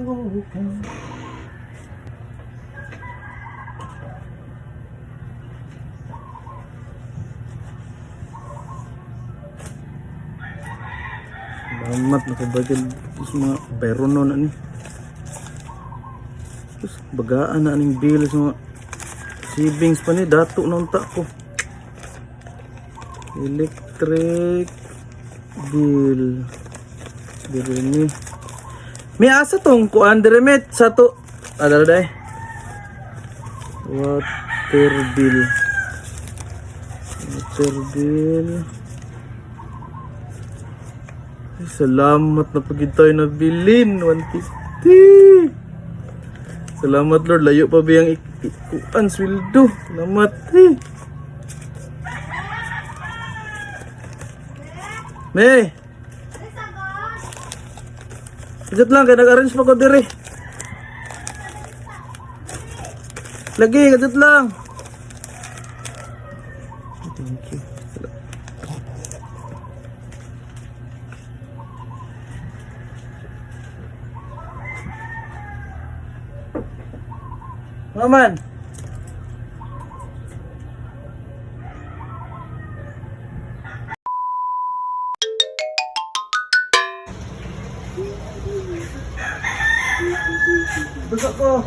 Okay. Salamat nakabagal sa mga bayrono na ni. Tapos bagaan na aning bill sa mga savings pa ni dato na unta ko. Electric bill. Dire ni. May asa tong kuan dire met sa to. Ah, dara day. Water bill. Water bill. Ay, salamat na pagid tayo nabilin. 150. Salamat, Lord. Layo pa ba yung kuan sweldo. Salamat eh. May! Sajat lang, kaya nag-arrange pa ko dire. Lagi, kajat lang. Thank you. Maman! Basta ko.